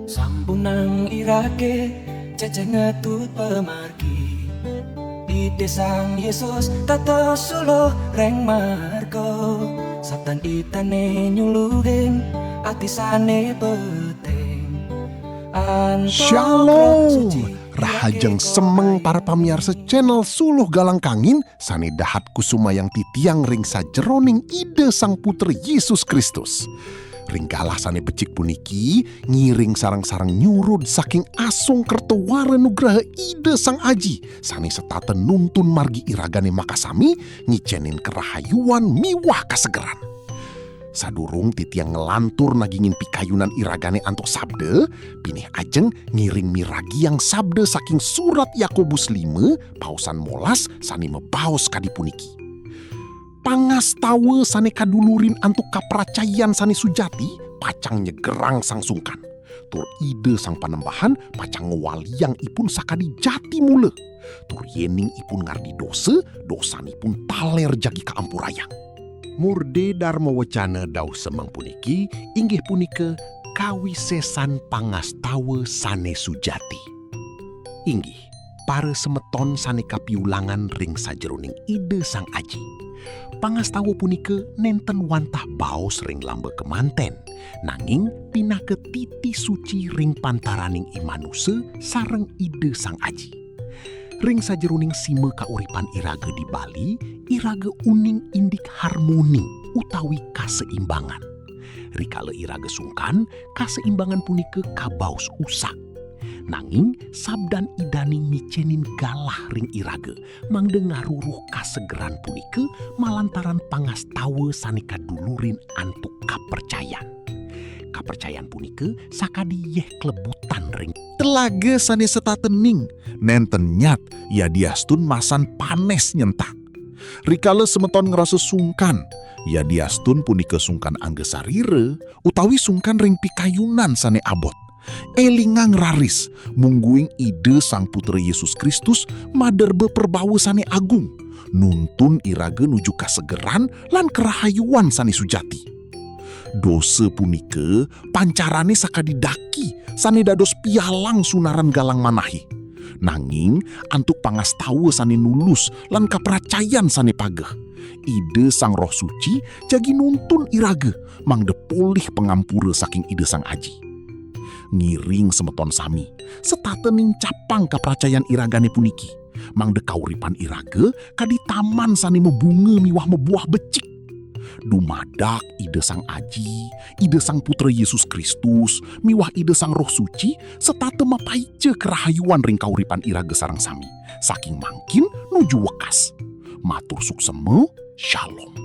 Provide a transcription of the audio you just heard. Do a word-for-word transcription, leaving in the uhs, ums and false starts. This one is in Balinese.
Sampunang irage cece ngetut pemargi. Ide Sang Yesus tato suluh reng marga. Sabdan idane nyuluhin ati sane peteng. Antuk Shalom. Roh Suci Rahajeng irage semeng para pamiarsa channel Suluh Galang Kangin sane dahat kusumayang titiang ring sajeroning Ida Sang Putra Yesus Kristus. Ring galah sane becik puniki, ngiring sareng-sareng nyurud saking asung kerta wara nugraha Ida Sang Aji, sane setata nuntun margi iragane makasami ngicenin karahayuan miwah kasegeran. Sadurung titiang nglantur nagingin pikayunan iragane antuk sabda, pinih ajeng ngiring miragiang sabda saking surat Yakobus lima, paosan molas sane mabaos kadi puniki. Pangastawa sane kadulurin antuk kapracayan sane sujati pacang nyegerang sang sungkan. Tur Ida Sang Panembahan pacang ngwaliang ipun sakadi jati mula. Tur yening ipun ngardi dosa, dosanipun taler jagi kaampurayang. Murda Darma Wacana dauh semeng puniki inggih punika kawisesan pangastawa sane sujati. Inggih, para semeton sane kapiulangan ring sajeroning Ida Sang Aji. Pangastawa punika nenten wantah baos ring lamba kemanten, nanging pinaka titi suci ring pantaraning imanusa sareng Ida Sang Aji. Ring sajeroning sima kauripan iraga di Bali, iraga uning indik harmoni utawi kaseimbangan. Rikala iraga sungkan, kaseimbangan punika kabaos usak. Nanging sabdan Idane ngicenin galah ring iraga, mangda ngaruruh kasegeran punika malantaran pangastawa sane kadulurin antuk kapercayan. Kapercayan punika sakadi yeh klebutan ring telaga sane setata ning, nenten nyat yadiastun masan panes nyentak. Rikala semeton ngrasa sungkan, yadiastun punika sungkan angga sarira utawi sungkan ring pikayunan sane abot, elingang raris, mungguing Ida Sang Putra Yesus Kristus maderba perbawa sane agung, nuntun iraga nuju kasegeran lan karahayuan sane sujati. Dosa punika pancarane sakadi daki sane dados pialang sunaran galang manahe. Nanging antuk pangastawa sane nulus lan kapracayan sane pageh, Ida Sang Roh Suci jagi nuntun iraga mangda polih pangampura saking Ida Sang Aji. Ngiring semeton sami setata nincapang kapracayan iragane puniki, mangda kauripan iraga kadi taman sane mabunga miwah mabuah becik. Dumadak Ida Sang Aji, Ida Sang Putra Yesus Kristus, miwah Ida Sang Roh Suci setata mapaica karahayuan ring kauripan iraga sareng sami, saking mangkin nuju wekas. Matur suksema, Shalom.